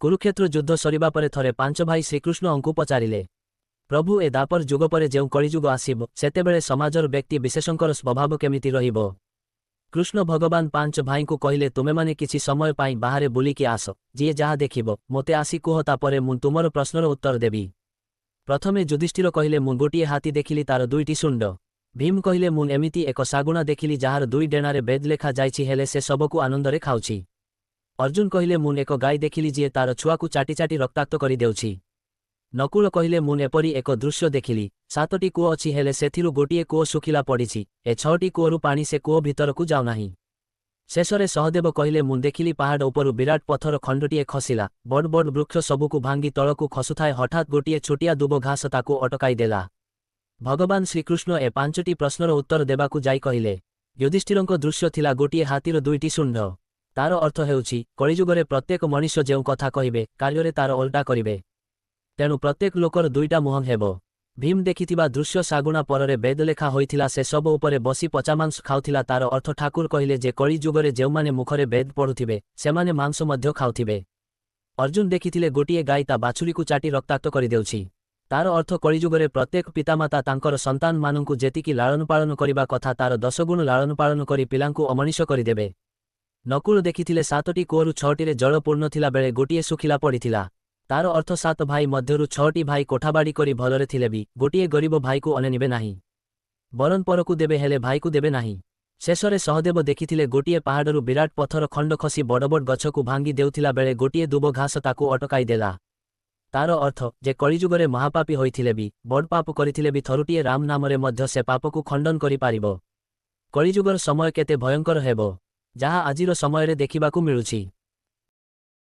କୁରୁକ୍ଷେତ୍ର ଯୁଦ୍ଧ ସରିବା ପରେ ଥରେ ପାଞ୍ଚ ଭାଇ ଶ୍ରୀକୃଷ୍ଣଙ୍କୁ ପଚାରିଲେ, ପ୍ରଭୁ, ଏ ଦ୍ୱାପର ଯୁଗ ପରେ ଯେଉଁ କଳିଯୁଗ ଆସିବ, ସେତେବେଳେ ସମାଜର ବ୍ୟକ୍ତି ବିଶେଷଙ୍କର ସ୍ୱଭାବ କେମିତି ରହିବ? କୃଷ୍ଣ ଭଗବାନ ପାଞ୍ଚ ଭାଇଙ୍କୁ କହିଲେ, ତୁମେମାନେ କିଛି ସମୟ ପାଇଁ ବାହାରେ ବୁଲିକି ଆସ, ଯିଏ ଯାହା ଦେଖିବ ମୋତେ ଆସି କୁହ, ତାପରେ ମୁଁ ତୁମର ପ୍ରଶ୍ନର ଉତ୍ତର ଦେବି। ପ୍ରଥମେ ଯୁଧିଷ୍ଠିର କହିଲେ, ମୁଁ ଗୋଟିଏ ହାତୀ ଦେଖିଲି, ତାର ଦୁଇଟି ଶୁଣ୍ଡ। ଭୀମ କହିଲେ, ମୁଁ ଏମିତି ଏକ ଶାଗୁଣା ଦେଖିଲି ଯାହାର ଦୁଇ ଡେଣାରେ ବେଦ ଲେଖା ଯାଇଛି, ହେଲେ ସେ ସବୁକୁ ଆନନ୍ଦରେ ଖାଉଛି। ଅର୍ଜୁନ କହିଲେ, ମୁଁ ଏକ ଗାଈ ଦେଖିଲି ଯିଏ ତାର ଛୁଆକୁ ଚାଟି ଚାଟି ରକ୍ତାକ୍ତ କରିଦେଉଛି। ନକୁଳ କହିଲେ, ମୁଁ ଏପରି ଏକ ଦୃଶ୍ୟ ଦେଖିଲି, ସାତଟି କୂଅ ଅଛି, ହେଲେ ସେଥିରୁ ଗୋଟିଏ କୂଅ ଶୁଖିଲା ପଡ଼ିଛି, ଏ ଛଅଟି କୂଅରୁ ପାଣି ସେ କୂଅ ଭିତରକୁ ଯାଉନାହିଁ। ଶେଷରେ ସହଦେବ କହିଲେ, ମୁଁ ଦେଖିଲି ପାହାଡ଼ ଉପରୁ ବିରାଟ ପଥର ଖଣ୍ଡଟିଏ ଖସିଲା, ବଡ଼ ବଡ଼ ବୃକ୍ଷ ସବୁକୁ ଭାଙ୍ଗି ତଳକୁ ଖସୁଥାଏ, ହଠାତ୍ ଗୋଟିଏ ଛୋଟିଆ ଦୁବ ଘାସ ତାକୁ ଅଟକାଇ ଦେଲା। ଭଗବାନ ଶ୍ରୀକୃଷ୍ଣ ଏ ପାଞ୍ଚଟି ପ୍ରଶ୍ନର ଉତ୍ତର ଦେବାକୁ ଯାଇ କହିଲେ, ଯୁଧିଷ୍ଠିରଙ୍କ ଦୃଶ୍ୟ ଥିଲା ଗୋଟିଏ ହାତୀର ଦୁଇଟି ଶୁଣ୍ଢ। ତାର ଅର୍ଥ ହେଉଛି, କଳିଯୁଗରେ ପ୍ରତ୍ୟେକ ମଣିଷ ଯେଉଁ କଥା କହିବେ, କାର୍ଯ୍ୟରେ ତାର ଓଲଟା କରିବେ। ତେଣୁ ପ୍ରତ୍ୟେକ ଲୋକର ଦୁଇଟା ମୁହଁ ହେବ। ଭୀମ ଦେଖିଥିବା ଦୃଶ୍ୟ ଶାଗୁଣା ପରରେ ବେଦ ଲେଖା ହୋଇଥିଲା, ସେ ସବୁ ଉପରେ ବସି ପଚାମାଂସ ଖାଉଥିଲା। ତାର ଅର୍ଥ ଠାକୁର କହିଲେ ଯେ କଳି ଯୁଗରେ ଯେଉଁମାନେ ମୁଖରେ ବେଦ ପଢୁଥିବେ, ସେମାନେ ମାଂସ ମଧ୍ୟ ଖାଉଥିବେ। ଅର୍ଜୁନ ଦେଖିଥିଲେ ଗୋଟିଏ ଗାଈ ତା ବାଛୁରୀକୁ ଚାଟି ରକ୍ତାକ୍ତ କରିଦେଉଛି। ତାର ଅର୍ଥ କଳିଯୁଗରେ ପ୍ରତ୍ୟେକ ପିତାମାତା ତାଙ୍କର ସନ୍ତାନମାନଙ୍କୁ ଯେତିକି ଲାଳନପାଳନ କରିବା କଥା, ତାର ଦଶଗୁଣ ଲାଳନପାଳନ କରି ପିଲାଙ୍କୁ ଅମଣିଷ କରିଦେବେ। ନକୁଳ ଦେଖିଥିଲେ ସାତଟି କୂଅରୁ ଛଅଟିରେ ଜଳ ପୂର୍ଣ୍ଣ ଥିଲା ବେଳେ ଗୋଟିଏ ଶୁଖିଲା ପଡ଼ିଥିଲା। ତାର ଅର୍ଥ ସାତ ଭାଇ ମଧ୍ୟରୁ ଛଅଟି ଭାଇ କୋଠାବାଡ଼ି କରି ଭଲରେ ଥିଲେ ବି ଗୋଟିଏ ଗରିବ ଭାଇକୁ ଅନେଇବେ ନାହିଁ, ବରଂ ପରକୁ ଦେବେ, ହେଲେ ଭାଇକୁ ଦେବେ ନାହିଁ। ଶେଷରେ ସହଦେବ ଦେଖିଥିଲେ ଗୋଟିଏ ପାହାଡ଼ରୁ ବିରାଟ ପଥର ଖଣ୍ଡ ଖସି ବଡ଼ ବଡ଼ ଗଛକୁ ଭାଙ୍ଗି ଦେଉଥିଲା ବେଳେ ଗୋଟିଏ ଦୁବ ଘାସ ତାକୁ ଅଟକାଇ ଦେଲା। ତାର ଅର୍ଥ ଯେ କଳିଯୁଗରେ ମହାପାପୀ ହୋଇଥିଲେ ବି, ବଡ଼ ପାପ କରିଥିଲେ ବି ଥରୁଟିଏ ରାମ ନାମରେ ମଧ୍ୟ ସେ ପାପକୁ ଖଣ୍ଡନ କରିପାରିବ। କଳିଯୁଗର ସମୟ କେତେ ଭୟଙ୍କର ହେବ, ଯାହା ଆଜିର ସମୟରେ ଦେଖିବାକୁ ମିଳୁଛି।